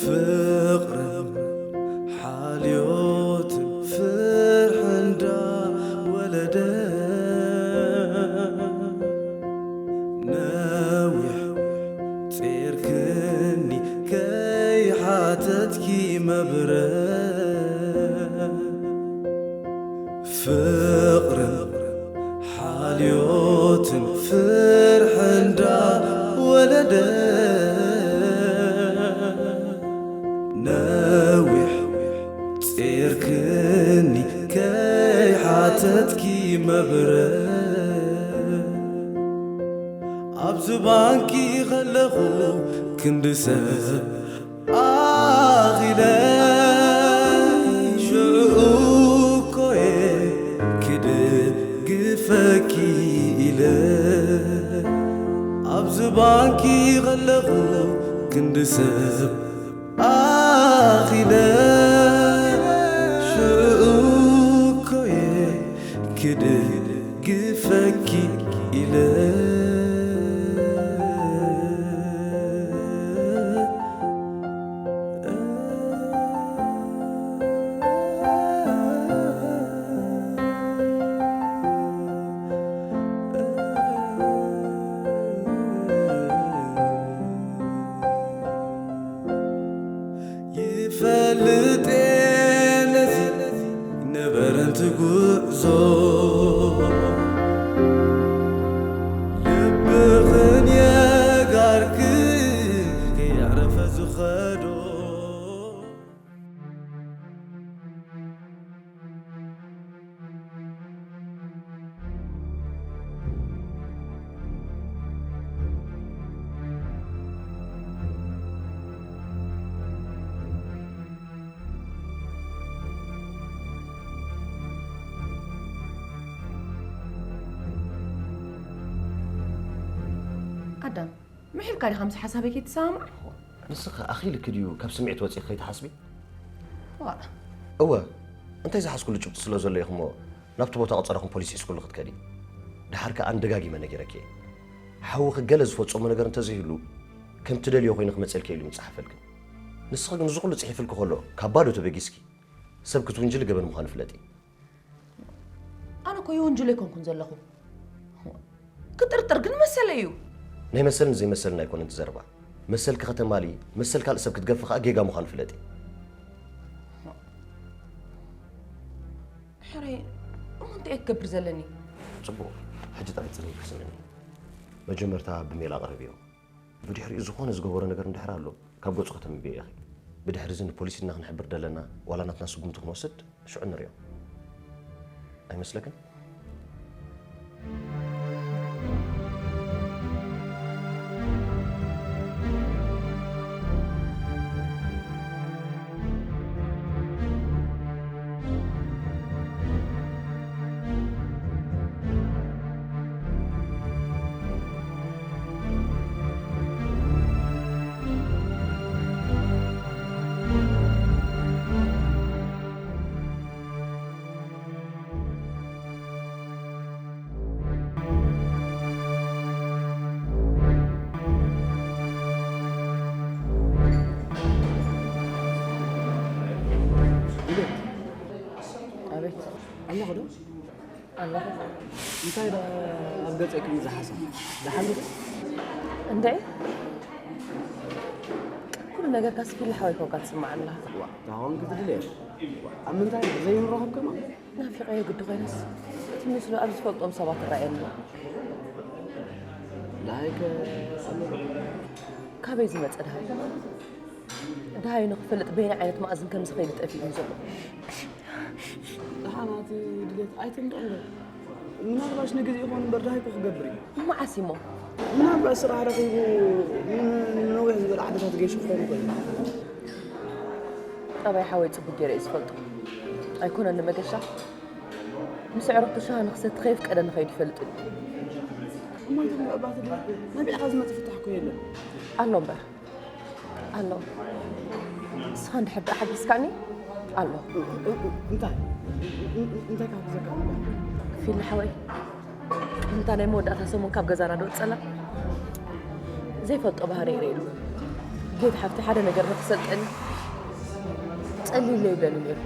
ፍቕርን ሓልዮትን ፍርሒ እንዳወለደ፣ ነዊሕ ጼርክኒ ከይሓተትኪ መብረ። ፍቕርን ሓልዮትን ፍርሒ እንዳወለደ፣ ነዊሕ ጼርክኒ ከይሓተትኪ መብረ። ኣብዚ ባንኪ ከለኹ ክንዲ ሰብ ኣኺለ፣ ሽዑ እኮየ ክድግፈኪ ኢለ። ኣብዚ ባንኪ ከለኹ ክንዲ ሰብ ኣኺለ፣ ሽዑ እኮየ ክድግፈኪ ኢለ። ይፈልጥ ነዚ ነበረን ትጉዕዞ፣ ልብኽን የጋርክን ከየዕረፈ ዝኸዶ። ኣዳም፣ ምሒርካ ዲኻ ምስ ሓሳበይ ከይትሰማማዕ? ንስኺ ኣኺልኪ ድዩ ካብ ስምዒት ወጺእኪ ከይትሓስቢ? ዋእ። እወ፣ እንታይ ዝሓዝኩሉ ጭብጢ ስለ ዘሎ ኢኺ እሞ ናብቲ ቦታ ቆጸራኹም ፖሊስ ሒዝኩሉ ክትከዲ? ደሓር ከኣ ኣን ደጋጊመ ነጊረኪ እየ። ሓውኺ ገለ ዝፈጸሞ ነገር እንተዘይህሉ፣ ከም ትደልዮ ኮይኑ ክመጸልኪ ኢሉ ይምጽሓፈልክን። ንስኺ ግን እዚ ኩሉ ጽሒፍልኪ ከሎ፣ ካብ ባዶ ተበጊስኪ፣ ሰብ ክትውንጅሊ ገበን ምዃኑ ፍለጢ። ኣነ እኮ ይውንጅሎ ኣይኮንኩን ዘለኹ። ክጥርጥር ግን መሰለይ እዩ። ናይ መሰልን ዘይመሰልን ኣይኮነን እቲ ዘረባ። መሰልኪ ከተማሊ፣ መሰል ካልእ ሰብ ክትገፊ ከኣ ጌጋ ምዃኑ ፍለጢ። ሕራይ፣ እሞ እንታይ እየ ክገብር ዘለኒ? ጽቡቕ፣ ሕጂ ጥራይ ጽንሒ ክስምዕኒ። መጀመርታ ብሜላ ኣቕርብዮ። ብድሕሪኡ ዝኾነ ዝገበሮ ነገር እንድሕር ኣሎ፣ ካብ ገጹ ከተንብብዮ ኢኺ። ብድሕሪ እዚ ንፖሊስ ኢና ክንሕብር ደለና፣ ዋላ ናትና ስጉምቲ ክንወስድ፣ ሽዑ ንሪኦ። ኣይመስለክን? ኣቤት። ኣለኹ ዶ? ኣለኹ። እንታይ ደኣ ኣብ ገጸይ ከምዚ ዝሓሳ? ደሓን ዶ? እንድዒ። ኩሉ ነገርካ ስኪላ ሓወይ ኮንካ ትስምዓኒ ኣለኻ። ዋ፣ ተሃወንኪ ትድልየ። ኣብ ምንታይ ዘይንራኸብ ከማን? ናፊቐዮ ግዲ ኮይነስ፣ እቲ ምስሉ ኣብ ዝፈልጦም ሰባት ይረኣየኒ። ደሃይከ ኣሎ ዶ? ካበይ ዝመጸ ደሃይ? ደሃዩ ንኽፈልጥ በየናይ ዓይነት መኣዝን ከም ዝኸይድ ጠፊኡኒ ዘሎ። ደሓን እቲ ድሌት ኣይትምጥቕን ዶ? ምናልባሽ ንግዜ ይኾን እምበር ደሃይኩ ክገብር እዩ። መዓስ እሞ? ምናልባሽ ስራሕ ረኺቡ ን-፣ ንነዊሕ ዝበለ ዓመታት ገይሹ ክኸውን ይኽእል እዩ። ጠባይ ሓወይ ጽቡቕ ገይረ እየ ዝፈልጦ። ኣይኮነን ንመገሻ፣ ምስ ኣዕሩኽቱ ሻሂ ንኽሰቲ ከየፍቀደ ንኸይዱ ይፈልጥ እዩ። እሞ እቶም ምዕባቲ ድሌት ነቢዕኻ ዝመጽእ ፍታሕ እኮ የለን። ኣሎ እምበር። ኣሎ። ንስኻ እንድሕር ደኣ ሓጊዝካኒ፣ ኣሎ። እንታይ? እንታይ ክሓግዘካ እምበር? ፊሊ ሓወይ፣ ከምታ ናይ መወዳእታ ሰሙን ካብ ገዛና ዶ ወጸላ? ዘይፈልጦ ባህሪ ይርእየሉ። ቤት ሓፍቲ ሓደ ነገር ንክሰልጠኒ ጸሊለ ይብለኒ ነይሩ።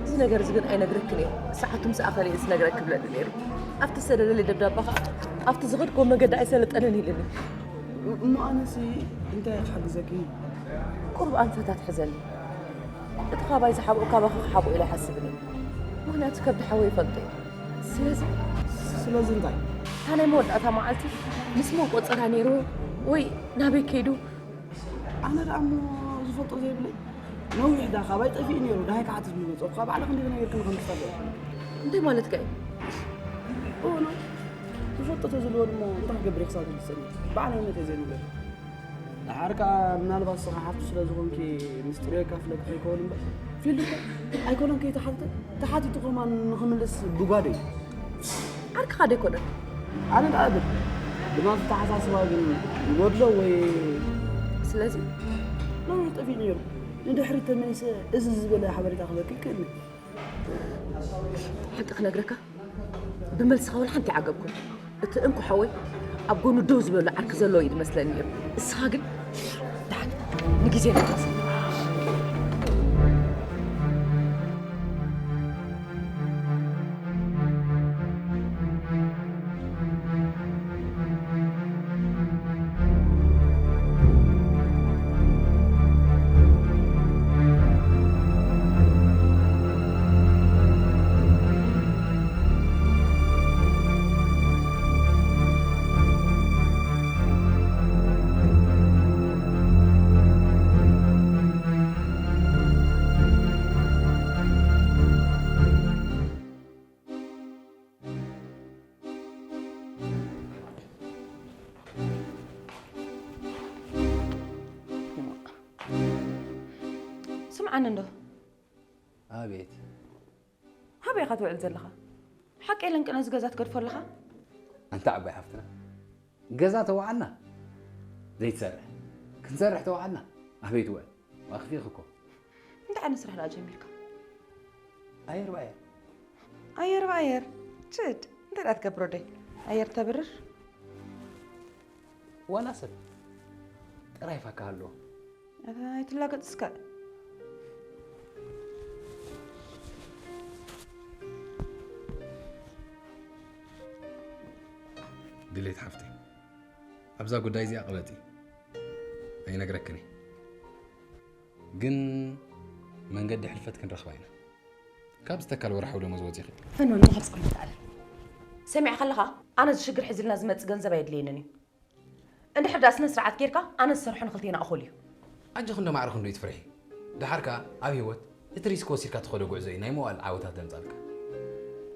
እዚ ነገር እዚ ግን ኣይነግረክን እየ፣ ሰዓቱ ምስ ኣኸለ እየ ዝነግረክ ይብለኒ ነይሩ። ኣብቲ ዝሰደደለይ ደብዳባ ኸዓ ኣብቲ ዝኸድክዎ መገዲ ኣይሰለጠንን ኢልኒ። እሞ ኣነሲ እንታይ ክሓግዘኪ? ቁሩብ ኣንፈታት ሕዘኒ። እቲ ካባይ ዝሓብኦ ካባኺ ክሓብኦ ኢለ ኣይሓስብን እየ። ምኽንያቱ ከብዲ ሓወይ ይፈልጦ እየ። ስለዚ ስለዚ እንታይ? እታ ናይ መወዳእታ መዓልቲ ምስ መን ቆጸራ ነይርዎ ወይ ናበይ ከይዱ? ኣነ ደኣ እሞ ዝፈልጦ ዘይብለይ። ነዊሕ ደኣ ካባይ ጠፊኡ ነይሩ፣ ደሃይ ክሓትት ዝመጽኦ እኳ ባዕልኺ እንዲኺ ነጊርክኒ ከም ትፈልጥ። እንታይ ማለትካ እዩ? እወ፣ ዝፈልጦ ተዝህልዎ ድማ እንታይ ክገብር እየ ክሳብ ሕጂ ዝጸንሕ? ባዕለይ እምነት እየ ዘይብለይ። ደሓር ከኣ ምናልባት ንስኻ ሓፍቱ ስለ ዝኾንኪ ምስጢሩ የካፍለኪ ከይከውን እምበር፣ ፊልድ እኮ ኣይኮነን ከይተሓተተ፣ ተሓቲቱ ከማን ንኽምልስ ብጓዶ እዩ። ዓርክኻ ዶ ኣይኮነን? ኣነ ደኣ እብል፣ ብናቱ ኣተሓሳስባ ግን ይጎድሎ ወይ? ስለዚ? ነዊሕ ጠፊኡ ነይሩ። ንድሕሪት ተመሊሰ እዚ ዝበለ ሓበሬታ ክህበኪ ይክእል እዩ። ሓቂ ክነግረካ፣ ብመልስኻ ወላ ሓንቲ ኣይዓገብኩን። እቲ እንኮ ሓወይ ኣብ ጎኑ ደው ዝበሎ ዓርኪ ዘለዎ እዩ ዝመስለኒ ነይሩ። እስኻ ግን ደሓን ንግዜ ንፋስ። ስምዓኒ እንዶ። ኣቤት። ሃበይ ኢኻ ትውዕል ዘለኻ? ሓቂ የለን ቅነ እዚ ገዛ ትገድፎ ኣለኻ? ኣንታ ዓባይ ሓፍትና፣ ገዛ ተዋዓልና ዘይትሰርሕ፣ ክንሰርሕ ተዋዓልና ኣበይ ትውዕል? ዋክፊኽ እኮ። እንታይ ዓይነት ስራሕ ደኣ ጀሚርካ? ኣየር ብኣየር። ኣየር ብኣየር? ችድ፣ እንታይ ደኣ ትገብሮ ደይ? ኣየር ተብርር? ዋላ ሰብ ጥራይ ፋካ ኣለዎ። ኣይትላገጽ እስከ። ድሌት ሓፍተይ፣ ኣብዛ ጉዳይ እዚኣ ቅበጢ። ኣይነግረክን እየ። ግን መንገዲ ሕልፈት ክንረኽባ ኢና። ካብዚ ተካል ወርሓዊ ደሞዝ ወጺኺ። ፈኖ፣ ንኻብ ጽጉም ይተኣለ። ሰሚዕካ ኣለኻ? ኣነ እዚ ሽግር ሒዝልና ዝመጽእ ገንዘብ ኣየድልየንን እዩ። እንድሕር ደኣ ስነ ስርዓት ጌርካ፣ ኣነ ዝሰርሖ ንኽልቴና እኹል እዩ። ኣጆኺ እንዶ ማዕረ ክንዶ ይትፍርሒ። ደሓር ከኣ ኣብ ህይወት እቲ ሪስክ ወሲድካ ትኸዶ ጉዕዞ እዩ ናይ መዋእል ዓወታት ዘምጻልካ።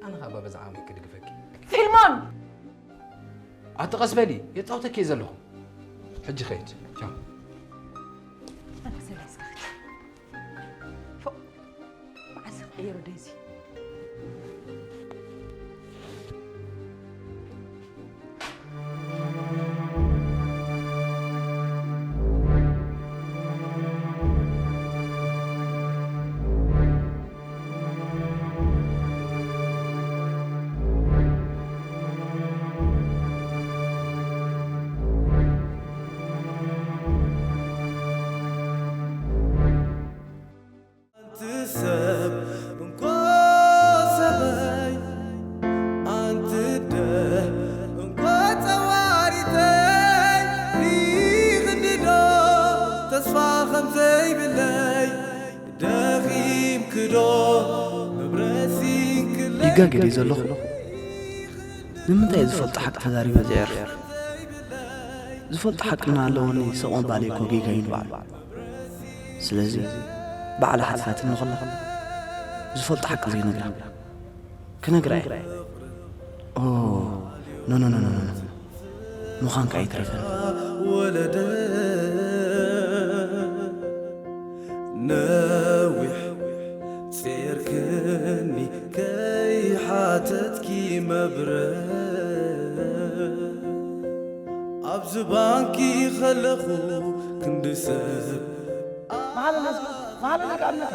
ኣነ ከኣ ባባ ዝዓቕመይ ክድግፈኪ። ፊልሞን! ኣቲ ቀስ በሊ፣ የጻውተኪ እየ ዘለኹ። ሕጂ ኸይድ። ቻው። ኣነ ክሰለይ ዝኸድ። ፎእ፣ መዓስ ክቕየሩ ደዚ? ኣንቲ ሰብ እንኮ ሰበይ፣ ኣንቲ ኣደ እንኮ ጸዋሪተይ፣ ሪኽኒ ዶ ተስፋ ከም ዘይብለይ፣ ደኺምኪ ዶ መብረሲንክለይ? ይጋገ ድየ ዘለኹ? ንምንታይ ዝፈልጦ ሓቂ ተዛሪበ ዘየዕርፍ? ዝፈልጦ ሓቂ እናሃለወኒ ስቕ ምባለይ እኮ ጌጋ እዩ ንባዕሉ። ስለዚ፣ ባዕላ ሓቲታትኒ ከላ፣ ዝፈልጦ ሓቂ ዘይነግራ። ክነግራ እየ። ኦ፣ ኖ፣ ኖ፣ ኖ፣ ኖ፣ ኖ። ምዃን ከኣ ኣይትረፈን። ወለደ ነዊሕ ጼርክኒ ከይሓተትኪ መብረ ኣብዚ ባንኪ ከለኹ ክንዲ ሰብ መሓለና እስከ፣ መሓለና ከኣ እምነታ።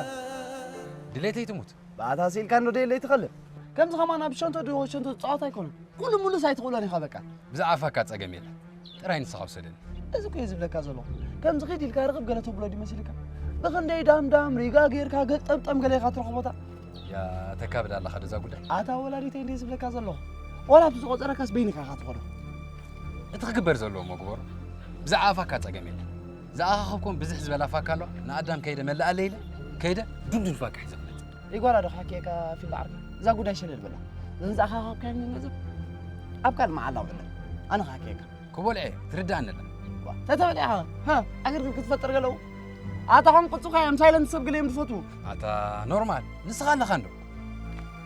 ድሌተይ ትሙት። ብኣታ ስኢልካ እንዶ ደየለይ ትኸልእ። ከምዚ ከማን ኣብ ሸንቶ ድሆ ሸንቶ ትጻወት ኣይኮነን። ኩሉ ሙሉስ ኣይትኽእሎን ኢኻ በቃ። ብዛዕባ ፋካ ጸገም የለን። ጥራይ ንስኻ ውሰደኒ። እዚ እኮ እዩ ዝብለካ ዘለኹ። ከምዚ ኺድ ኢልካ ርኽብ ገለ ተብሎ ድዩ መሲልካ? ብኽንደይ ዳም ዳም ሪጋ ጌርካ ገጠምጠም ገለ ኢኻ ትረኽቦታ። ያ ተካብድ ኣለኻ ደዛ ጉዳይ። ኣታ ወላዲተይ እንደ ዝብለካ ዘለኹ። ዋላ ኣብቲ ዝቆጸረካስ በይንካ ኢኻ ትኸዶ። እቲ ክግበር ዘለዎ እሞ ግበሮ። ብዛዕባ ፋካ ጸገም የለን። ዝኣኻኸብኩም ብዝሕ ዝበላ ፋካ ኣለዋ። ንኣዳም ከይደ መላኣለ ኢለ ከይደ ዱንዱን ፋካ ሒዘ ክመጽእ። ይጓላ ዶ ሓኪየካ ፊል ዓርካ? እዛ ጉዳይ ሸለል በላ። እዘን ዝኣኻኸብካየን ገንዘብ ኣብ ካልእ መዓላ ውዕለን። ኣነ ክሓኪየካ። ክቦልዐ ትርዳእኒ ኣላ። ዋ፣ ተተበሊዕኻ፣ ሃ፣ ዕግርግር ክትፈጥር ገለው። ኣታ ኸም ቅጹኻ እዮም ሳይለንት ሰብ ገለ እዮም ዝፈትዉ። ኣታ ኖርማል፣ ንስኻ ኣለኻ እንዶ።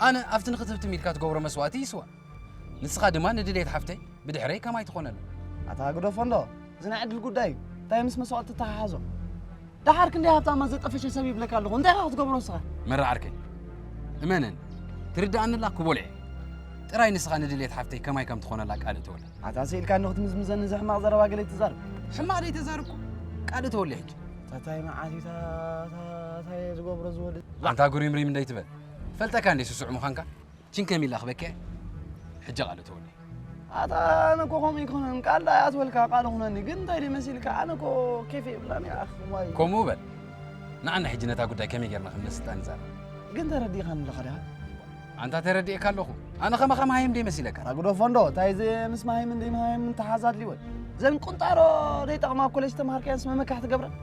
ኣነ ኣብቲ ንኽትህብትም ኢልካ ትገብሮ መስዋእቲ ይስዋእ። ንስኻ ድማ ንድሌት ሓፍተይ ብድሕረይ ከማይ ትኾነላ። ኣታ ግደፎ እንዶ፣ እዚ ናይ ዕድል ጉዳይ እዩ። እንታይ ምስ መስዋእቲ ተተሓሓዞ? ደሓር ክንደይ ሃብታማት ዘጠፈሸ ሰብ ይብለካ ኣለኹ። እንታይ ኢኻ ክትገብሮ ንስኻ? መራ ዓርከይ፣ እመነኒ፣ ትርድኣኒ ኣላ ክቦልዐ። ጥራይ ንስኻ ንድሌት ሓፍተይ ከማይ ከም ትኾነላ ቃል እተወላ። ኣታ ስኢልካ እንዶ ክትምዝምዘኒ እዚ ሕማቕ ዘረባ ገለ ኣይትዛረብ። ሕማቕ ደይተዛረብኩ፣ ቃል እተወለይ ሕጂ። ታታይ መዓት እዩ፣ ታ-፣ ታ-፣ ታይ ዝገብሮ ዝወልድ። ኣንታ ጉሪምሪም እንደይትበል። ፈልጠካ እንዴ ስሱዕ ምዃንካ? ችንከም ኢላ ክበኪዐ። ሕጂ ቃል እተወለይ። ኣታ ኣነ እኮ ከምኡ ኣይኮነን፣ ቃል ደኣ ኣትወልካ፣ ቃል ኹነኒ። ግን እንታይ ደይ መሲልካ? ኣነ እኮ ኬፍ የብላን እያ፣ ኣኽ፣ ዋይ። ከምኡ በል። ንዓና ሕጂ ነታ ጉዳይ ከመይ ጌርና ከም ነስልጣ ንዛረብ። ግን ተረዲእካኒ ኣለኻ ዲኻ? ኣንታ ተረዲእካ ኣለኹ። ኣነ ከማኻ መሃይም ደይ መሲለካ? ኣታ ግደፎ እንዶ፣ እንታይ እዚ ምስ መሃይምን ደይ መሃይምን ተሓዝ ኣድልይወን። ዘን ቁንጣሮ ደይ ጠቕማ ኣብ ኮሌጅ ተምሃርካየንስ መመካሕ ትገብረን?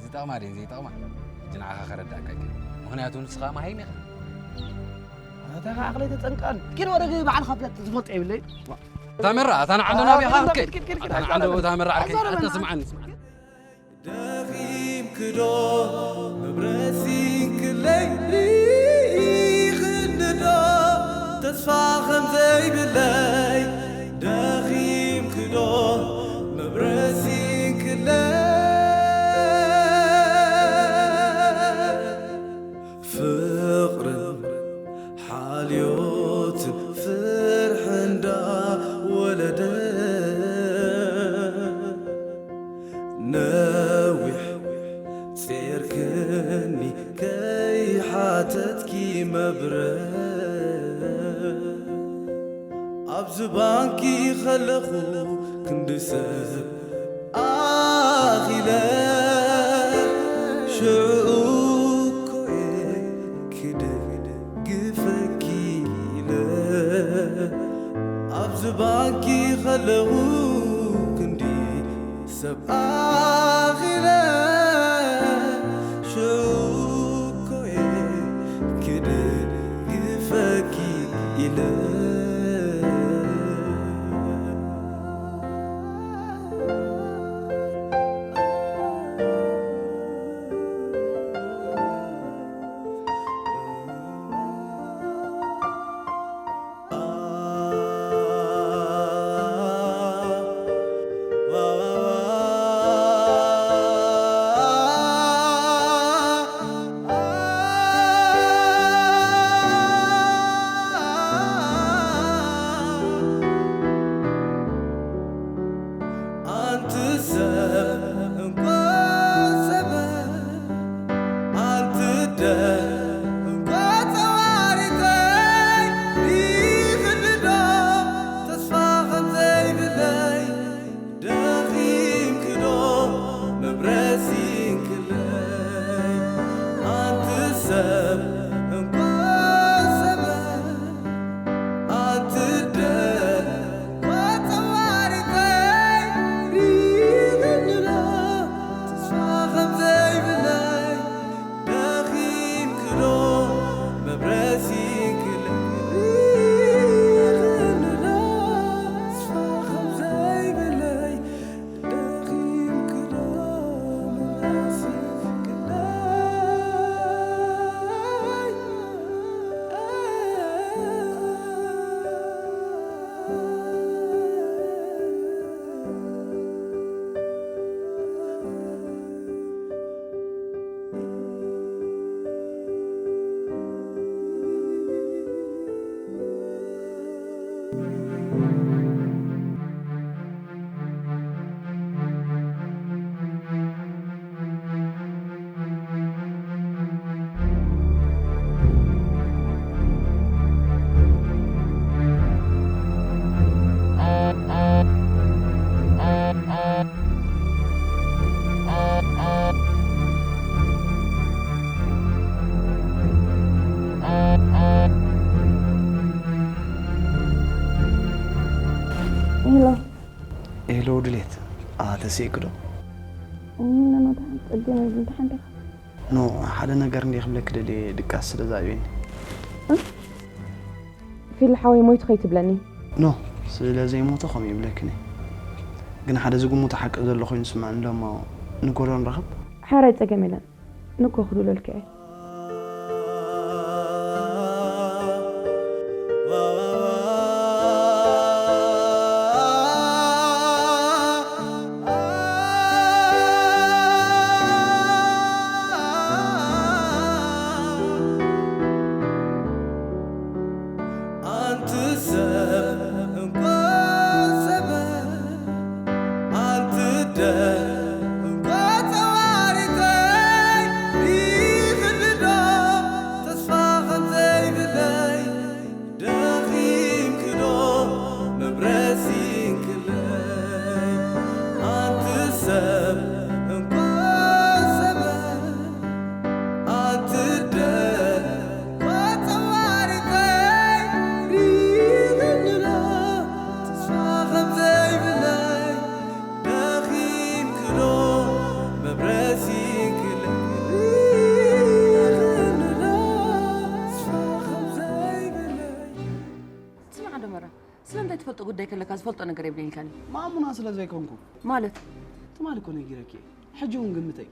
ዝጠቕማ ደይ ዘይጠቕማ? ሕጂ ንዓኻ ከረዳእካ ኣይክእልን። ምኽንያቱ ንስኻ መሃይም ኢኻ። ኣታ ኸዓ ኣኽለይ ተጸንቀን። ኪድ ወደ ገቢ በዓል ኻፍለት ዝፈልጦ የብለይ። ታመራ፣ ኣታ ንዓንዶ ናብያ ኸዓ ኪድ፣ ኪድ፣ ኪድ፣ ኪድ፣ ኣታ ንዓንዶ ኣዛረበና። ታመራ ዓርከይ፣ ኣዛረበና። ኣታ ስምዓኒ፣ ስምዓኒ። ደኺምክዶ መብረሲንክለይ ርኢኽንዶ ተስፋ ኸም ዘይብለይ? ደኺምክዶ መብረሲንክለይ? ፍቕርን ሓልዮትን ፍርሒ እንዳወለደ፣ ነዊሕ ጼርክኒ ከይሓተትኪ መብረ። ኣብዚ ባንኪ ከለኹ ክንዲ ሰብ ኣኺለ፣ ሽዑ እኮ እየ ክደግፈኪ ኢለ። ኣብዚ ባንኪ ከለኹ ክንዲ ሰብ ኣኺለ፣ ሽዑ እኮ እየ ክደግፈኪ ኢለ። እሴ ክዶ እነኖታ ጽጌ ናይ ዝንተ ሓንተ ኖ ሓደ ነገር እንዲ ክብለክ ደልየ ድቃስ ስለ ዛዕቤኒ። ፊል ሓወይ ሞይቱ ከይትብለኒ። ኖ ስለ ዘይሞተ ከም ይብለክኒ። ግን ሓደ ዝግሙት ሓቂ ዘሎ ኮይኑ ስማዕ እንደሞ ንጎሎ ንረኽብ። ሓራይ ጸገም የለን። ንኮ ክዱለልከ እየ። ኣንቲ ሰብ እንኳ ሰበ ኣንቲ ደም እንኳ ተዋሪተይ ይኽልዶ ተስፋ ከምዘይብለይ ደኺምክዶ መብረሲንክለይ ኣንቲ ሰብ እንኳ ሰበ ኣንቲ ደም እንኳ ተዋሪተይ ሪግንዶ ተስፋ ከምዘይብለይ ደኺምክዶ መብረሲንክለይ ሪግንዶ ተስፋ ከምዘይብለይ ስማዕ ዶ መራ ስለምንታይ ትፈልጦ ጉዳይ ከለካ ዝፈልጦ ነገር የብለይልካኒ ማሙና ስለ ዘይኮንኩ ማለት ትማሊ እኮ ነጊረኪ ሕጂ እውን ግምተይ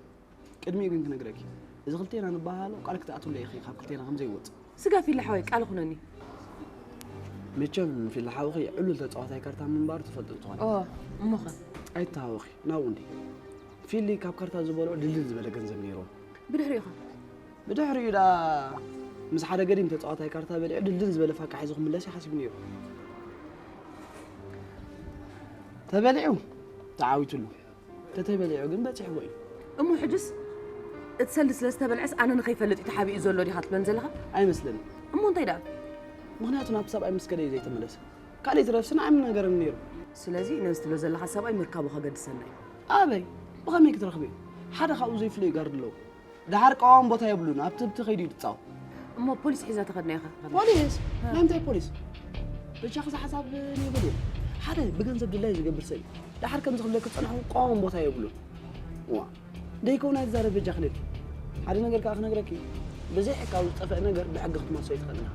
ቅድሚኡ ግን ክነግረኪ እዚ ክልቴና ንበሃሎ ቃል ክትኣትውለ ኢኺ ካብ ክልቴና ከም ዘይወፅእ ስጋ ፊላ ሓወይ ቃል ኩነኒ መቸም ፊላ ሓውኺ ዕሉል ተፃዋታይ ካርታ ምንባሩ ትፈልጥ ትኾን ኦ እሞኸ ኣይተሃወኺ ናብኡ እንዲ ፊሊ ካብ ካርታ ዝበልዖ ድልድል ዝበለ ገንዘብ ነይርዎ ብድሕሪኡ ኸ ብድሕሪኡ ደኣ ምስ ሓደ ገዲም ተፃዋታይ ካርታ በሊዑ ድልድል ዝበለ ፋካ ሒዙ ክምለስ እዩ ሓሲቡ ነይሩ ተበሊዑ ተዓዊትሉ ተተበሊዑ ግን በፂሕዎ እዩ እሞ ሕጅስ እቲ ሰልዲ ስለ ዝተበልዐስ ኣነ ንኸይፈልጥ እዩ ተሓቢኡ ዘሎ ዲኻ ትብለኒ ዘለኻ ኣይመስለንን እሞ እንታይ ደኣ ምኽንያቱ ናብቲ ሰብኣይ ምስ ከደ እዩ ዘይተመለሰ ካልእ ትረፍሲ ንዓይ ምን ነገርኒ ነይሩ ስለዚ ነዚ ትብሎ ዘለኻ ሰብኣይ ምርካቡ ከገድሰና እዩ ኣበይ ብኸመይ ክትረኽቢ ሓደ ካብኡ ዘይፍለዩ ጋርድ ኣለዉ ደሓር ቀዋም ቦታ የብሉን ኣብቲ ብቲ ከይዱ ይድፃው እሞ ፖሊስ ሒዛ ተኸድና ኢኻ ፖሊስ ናይ ምንታይ ፖሊስ በጃ ክዛ ሓሳብ ንብል ሓደ ብገንዘብ ድላይ ዝገብር ሰብ እዩ ደሓር ከም ዝኽብለክ ዝፀንሑ ቀዋም ቦታ የብሉን ዋ ደይከውን ኣይዛረብ በጃ ክልል ሓደ ነገር ከዓ ክነግረኪ ብዘይ ሕካዊ ዝጠፍአ ነገር ብሕጊ ክትመልሶ ይትኽእል ኢና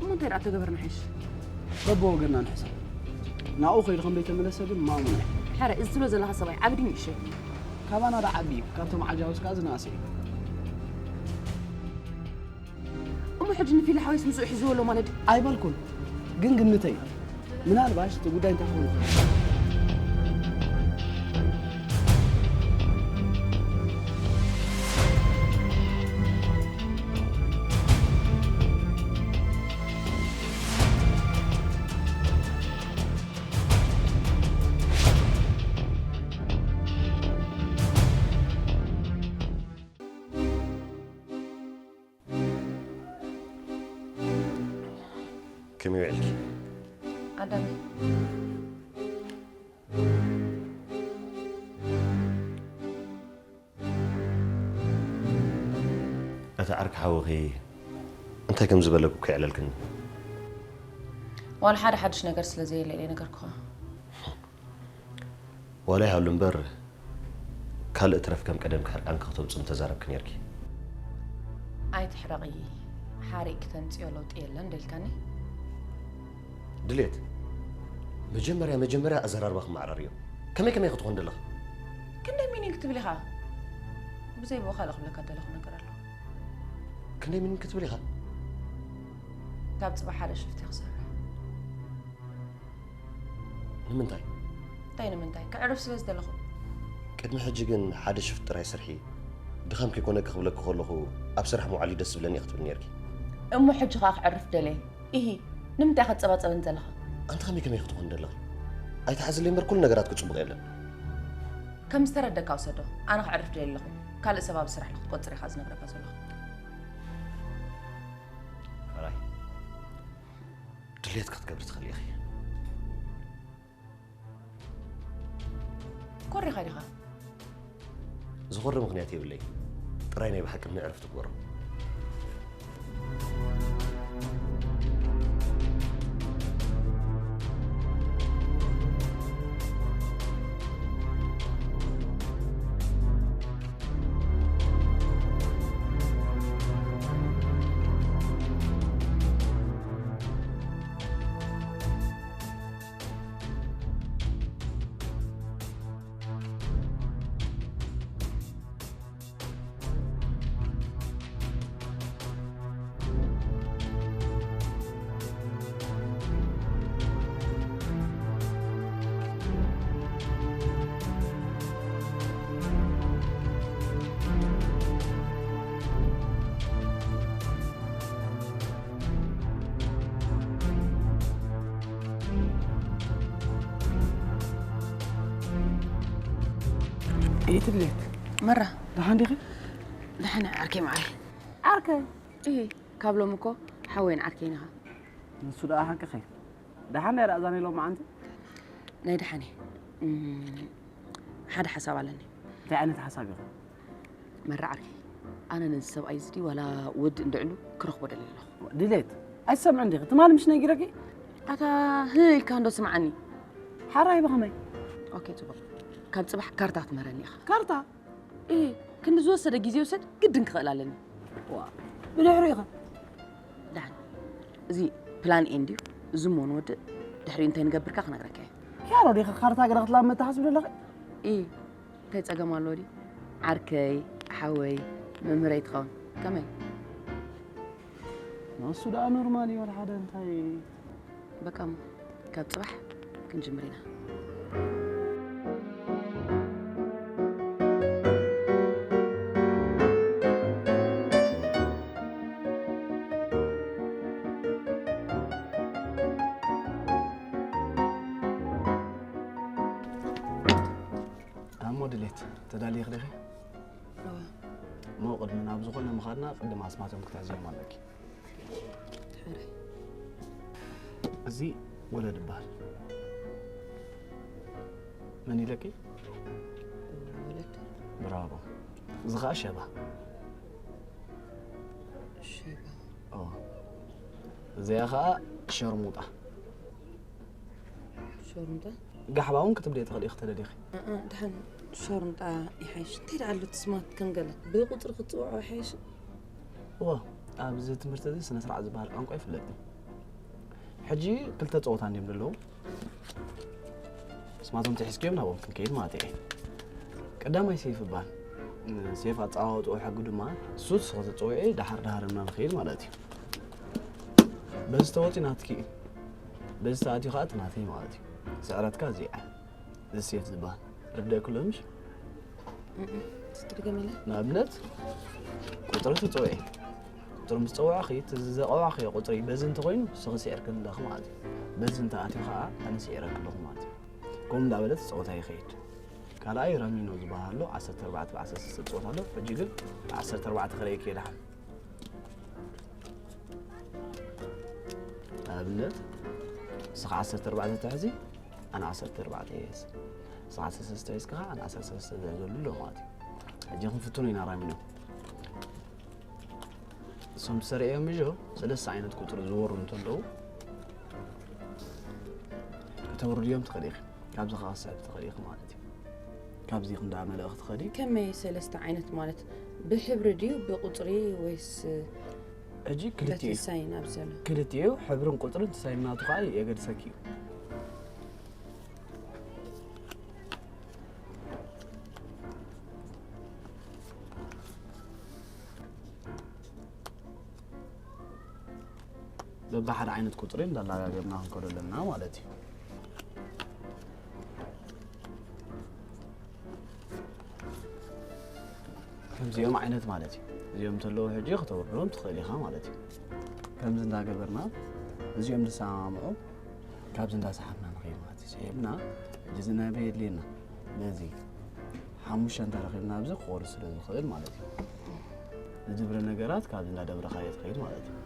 እሞ እንታይ ደኣ ተገበርና ሓይሽ በብወገንና ንሕሰብ ናብኡ ከይዱ ከም ዘይተመለሰ ግን ማሙና ሕረ እዚ ትብሎ ዘለኻ ሰብኣይ ዓብዲ ንእሸ ካባና ዳ ዓቢ እዩ ካብቶም ዓጃውስ ከዓ ዝነኣሰ እዩ እሞ ሕጂ ንፊል ሓወይስ ምስኡ ሒዝዎ ኣሎ ማለት ድዩ ኣይበልኩን ግን ግምተይ ምናልባሽ እቲ ጉዳይ እንታይ ክኸውን ይኽእል ከመይ ውዕልኪ? ኣዳሚ እቲ ዓርኪ ሓውኺ እንታይ ከም ዝበለኩ ከይዕለልክኒ ዋላ ሓደ ሓድሽ ነገር ስለ ዘየለ ኢለ ነገርኩኻ ዋላ ይሃሉ እምበር ካልእ ትረፍ ከም ቀደም ክሕርቃንኪ ክተውፅእ ምተዛረብኪ ነርኪ ኣይትሕረቒ ሓሪቕ ክተምፅዮ ለውጢ የለን ደልካኒ ድሌት መጀመርያ መጀመርያ ኣዘራርባ ክመዓራርዮ ከመይ ከመይ ክትኾን ደለኻ ክንደይ ሚኒን ክትብል ኢኻ ብዘይ ብኡ ካልእ ክብለካ ደለኹ ነገር ኣሎ ክንደይ ሚኒን ክትብል ኢኻ ካብ ፅባሕ ሓደ ሽፍቲ ክሰርሕ ንምንታይ እንታይ ንምንታይ ክዕርፍ ስለ ዝደለኹ ቅድሚ ሕጂ ግን ሓደ ሽፍቲ ጥራይ ስርሒ ድኻም ከይኮነኪ ክብለኪ ከለኹ ኣብ ስራሕ ምውዓል እዩ ደስ ዝብለኒ ክትብል ነርኪ እሞ ሕጂ ከዓ ክዕርፍ ደለየ ኢሂ ንምንታይ ከፀባፀበን ዘለኻ ኣንቲ ከመይ ከመይ ክትኾን ደለኺ ኣይትሓዝለይ እምበር ኩሉ ነገራትኪ ፅቡቕ የለን ከም ዝተረደካ ውሰዶ ኣነ ክዕርፍ ደልየ ኣለኹ ካልእ ሰብ ኣብ ስራሕ ክትቆፅር ኢኻ ዝነግረካ ዘለኹ ሕራይ ድሌት ክትገብሪ ትኽእል ኢኺ ኮሪኻ ዲኻ ዝኾሪ ምኽንያት የብለይ ጥራይ ናይ ብሓቂ ምዕርፍ ትግበሮ ኢትሌት መራ። ደሓን ዲኺ? ደሓን እየ ዓርከይ መዓረይ። ዓርከይ? እይ፣ ካብ ሎም እኮ ሓወይን ዓርከይን ኢኻ። ንሱ ደኣ ሓቅኺ። ደሓን ናይ ርኣዛኒ ሎም መዓንቲ? ናይ ደሓን እየ። እም፣ ሓደ ሓሳብ ኣለኒ። እንታይ ዓይነት ሓሳብ እዩ? መራ ዓርከይ፣ ኣነ ነዚ ሰብኣይ እዚ ድዩ ዋላ ወዲ እንድዕሉ ክረኽቦ ደልየ ኣለኹ። ድሌት፣ ኣይትሰምዕን ዲኺ? ትማሊ ምሽ ነጊረኪ? ኣታ ህህ ኢልካ እንዶ ስምዓኒ። ሓራይ ብኸመይ? ኦኬ፣ ጽቡቕ። ካብ ጽባሕ ካርታ ክትምህረኒ ኢኻ። ካርታ? እህ፣ ክንዲ ዝወሰደ ግዜ ይውሰድ፣ ግድን ክኽእል ኣለኒ። ዋ፣ ብድሕሪኡ ኸ? ደሓን። እዚ ፕላን ኤ እንድዩ። እዚ እሞ ንወድእ፣ ድሕሪኡ እንታይ ንገብርካ ክነግረካ እየ። ያሮ ዲኺ ካርታ ገለ ክትላመ ተሓስቢ ዘለኺ? እይ፣ እንታይ ጸገም ኣለዎ ድዩ? ዓርከይ፣ ሓወይ፣ መምህረይ ትኸውን። ከመይ? ንሱ ደኣ ኖርማል እዩ፣ ወላ ሓደ እንታይ። በቃ እሞ፣ ካብ ጽባሕ ክንጅምር ኢና። እሞ ድሌት፣ ተዳሊኺ ዲኺ? እወ። እሞ ቅድሚ ናብ ዝኾነ ምኻድና ቅድም ኣስማቶም ክትሕዝዮም ኣለኪ። ሕራይ። እዚ ወለድ ይበሃል። መን ኢለኪ? ወለድ። ብራቮ። እዚ ኸኣ ሸባ። ሸባ። ኦ። እዚኣ ኸኣ ሸርሙጣ። ሸርሙጣ? ጋሕባ እውን ክትብልዮ ትኽእሊ ኢኺ ተደሊኺ። እ፣ እ፣ ደሓን ሸርሙጣ ይሓይሽ። እንታይ ደኣ ኣሎ እቲ ስማት ከም ገለ ብቁጽሪ ክትጽውዖ ይሓይሽ? እወ፣ ኣብዚ ትምህርቲ እዚ ስነ ስርዓት ዝበሃል ቋንቋ ይፍለጥ እዩ። ሕጂ ክልተ ጸወታ እንድዮም ዘለዉ። ስማቶም ተሒዝክዮም ናብኦም ክንከይድ ማለት እየ። ቀዳማይ ሴፍ ይበሃል። ሴፍ ኣጸዋውጥኡ ሕጊ ድማ እሱ ንስኺ ትጽውዒ፣ ደሓር ደሃር እና ንኸይድ ማለት እዩ። በዚ ተወጺኡ ናትኪ እዩ። በዚ ተኣትዩ ኸኣ እቲ ናተይ ማለት እዩ። ስዕረትካ እዚኣ። እዚ ሴፍ ዝበሃል። ርድእ ክሎ ምሽ? እም፣ እስቲ ድገመለይ። ንኣብነት፣ ቁጽሪ ትጽውዒ። ቁጽሪ ምስ ጸዋዕኺ፣ እቲ ዘጸዋዕኽዮ ቁጽሪ በዚ እንተኾይኑ፣ ንስኺ ስዒርክኒ ኣለኺ ማለት እዩ። በዚ እንተኣትዩ ኸኣ፣ ኣነ ስዒረኪ ኣለኹ ማለት እዩ። ከምኡ እንዳበለ እቲ ጸወታ ይኸይድ። ካልኣይ ራሚኖ ዝበሃል ኣሎ፣ ዓሰርተ ኣርባዕተ ብ ዓሰርተ ሰለስተ ዝጸወት ኣሎ። ሕጂ ግን ብ ዓሰርተ ኣርባዕተ ክርእየኪ እየ ደሓን። ንኣብነት፣ ንስኻ ዓሰርተ ኣርባዕተ ትሕዚ፣ ኣነ ዓሰርተ ኣርባዕተ ይሕዝ። ንስኻ ዓሰርተ ሰለስተ ሒዝካ፣ ኣነ ዓሰርተ ሰለስተ ዝሕዘሉ ኣሎ ማለት እዩ። ሕጂ ክንፍትኖ ኢና ራሚኖ። እሶም ዝሰርዕዮም ምጆ ሰለስተ ዓይነት ቁጽሪ ዝወሩ እንተለዉ፣ ከተውርድዮም ትኽእል ኢኺ። ካብዚ ኸዓ ክትስዕብ ትኽእል ኢኺ ማለት እዩ። ካብዚ ክንደኣ መለእኽቲ ኸዲ። ከመይ ሰለስተ ዓይነት ማለት? ብሕብሪ ድዩ ብቁጽሪ ወይስ ሕጂ ክልቲኡ በቲ እዩ። ሳይን ኣብ ዘሎ? ክልቲኡ ሕብርን ቁጽርን እቲ ሳይን ናቱ ኸዓ የገድሰኪ እዩ። በብሓደ ዓይነት ቁጽሪ እንዳላጋገምና ክንከዶ ኣለና ማለት እዩ። ከምዚኦም ዓይነት ማለት እዩ። እዚኦም እንተለዉ ሕጂ ከተውርዶም ትኽእል ኢኻ ማለት እዩ። ከምዚ እንዳገበርና እዚኦም ዝሰማምዑ ካብዚ እንዳሰሓብና ንኸይድ ማለት እዩ። ስሒብና ሕጂ እዚ ናይ በይ የድልየና ነዚ ሓሙሽተ እንተረኺብና ኣብዚ ክቆርስ ስለ ዝኽእል ማለት እዩ። ዝድብረ ነገራት ካብዚ እንዳደብረኻዮ ትኸይድ ማለት እዩ።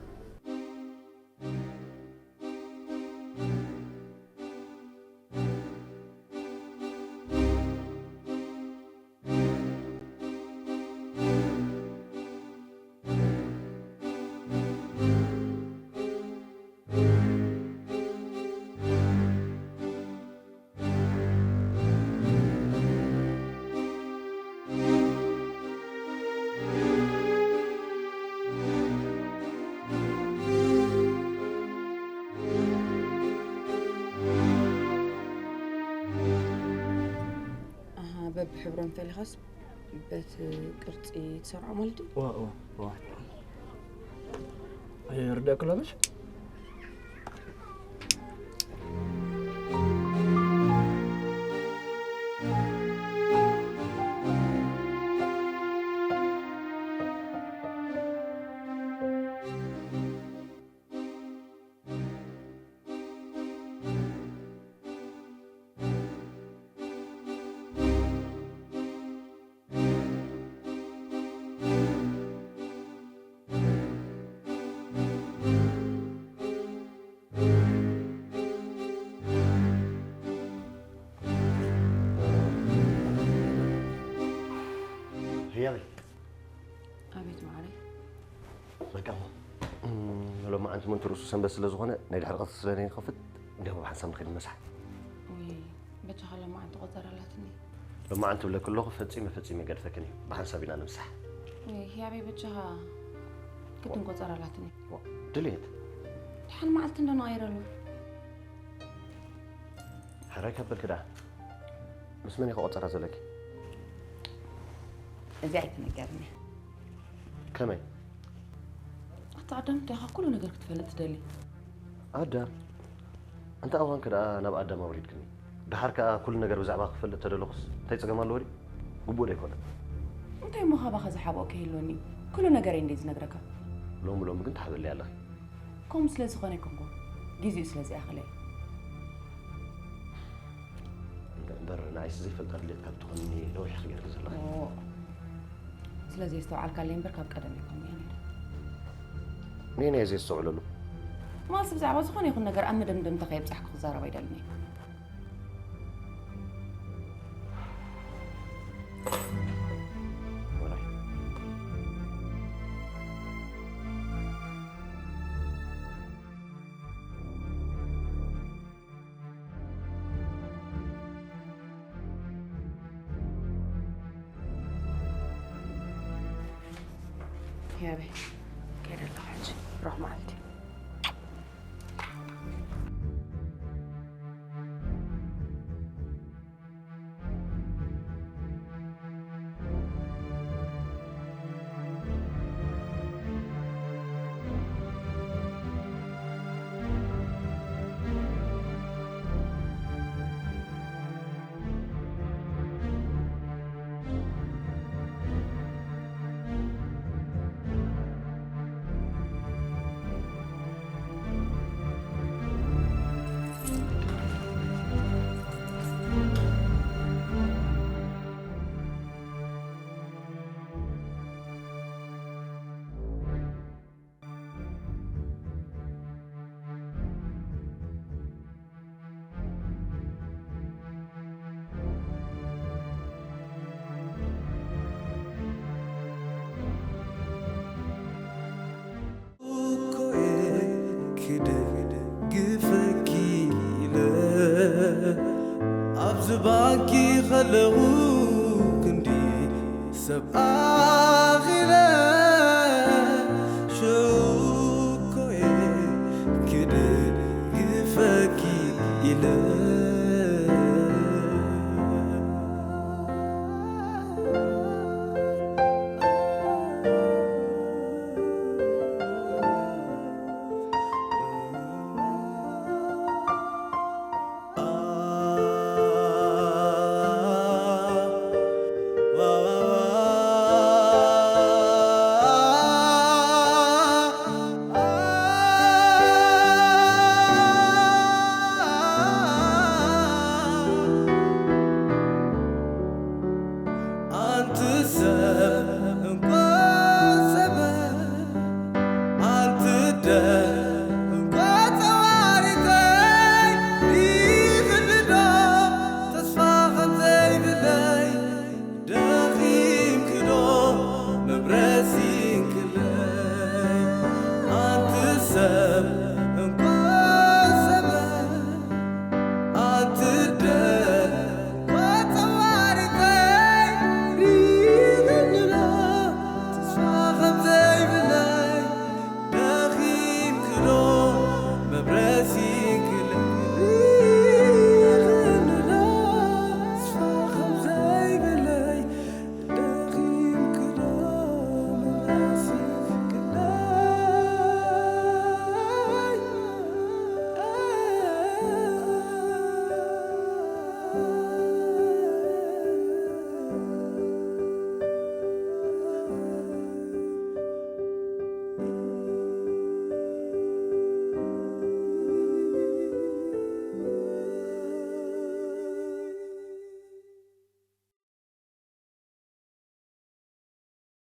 ኣሃ፣ በብሕብሮም ፈሊኻስ በቲ ቅርጺ ትሰርዖ ማለት ድዩ? እዋ፣ እዋ፣ እዋ። ይርደእኪ ኣሎ ምሽ? ትምንት ርእሱ ሰንበት ስለ ዝኾነ ናይ ድሕሪ ቀትሪ ስለ ዘይንኸፍት እንዲኹም ብሓንሳብ ንኸይድ ምሳሕ። ውይ፣ በጃኻ ሎማዓንቲ ቆጸራ ኣላትኒ። ሎማዓንቲ እብለኪ ኣለኹ፣ ፈጺመ ፈጺመ ገድፈክን እዩ። ብሓንሳብ ኢና ንምሳሕ። ውይ፣ ህያበይ በጃኻ ግድን ቆጸራ ኣላትኒ። ዋ፣ ድሌት። ደሓን መዓልቲ እንዶ ንቐይረሉ። ሕራይ ካብ በልኪ ደኣ። ምስ መን ኢኻ ቆጸራ ዘለኪ? እዚ ኣይትነገርኒ። ከመይ? ኣታ ኣዳም፣ እንታይ ኢኻ ኩሉ ነገር ክትፈልጥ ትደሊ? ኣዳም? ኣንታ እዋንከ ደኣ ናብ ኣዳም ኣውሪድክኒ። ደሓር ከኣ ኩሉ ነገር ብዛዕባ ክፈልጥ ተደለኹስ እንታይ ጸገም ኣለዎ ድዩ? ግቡእ ዶ ኣይኮነን? እንታይ እሞ ካባኻ ዝሓብኦ ከይህልወኒ እዩ? ኩሉ ነገረይ እንድየ ዝነግረካ። ሎሚ ሎሚ ግን ትሓብእለይ ኣለኺ። ከምኡ ስለ ዝኾነ ኣይኮንኩን። ግዜኡ ስለ ዘይኣኸለ እዩ። እምበር ንዓይስ ዘይፈልጣ ድሌት ካብ ትኾንኒ ነዊሕ ኢኺ ጌርኪ ዘለኺ። ኦ፣ ስለ ዘየስተውዓልካለይ እምበር ካብ ቀደም ኣይኮንኩን እየ ነይረ። ንየናይ እየ ዘየስተውዕለሉ? ማለትሲ ብዛዕባ ዝኾነ ይኹን ነገር ኣብ መደምደምታ ከየብጻሕኩ ክዛረብ ኣይደልን እየ። ያበይ ከይደ ኣለኹ ሕጂ። ሮህ መዓልቲ። ግፈኪ ኢለ ኣብዚ ባንኪ ከለኹ ክንዲ ሰብኣ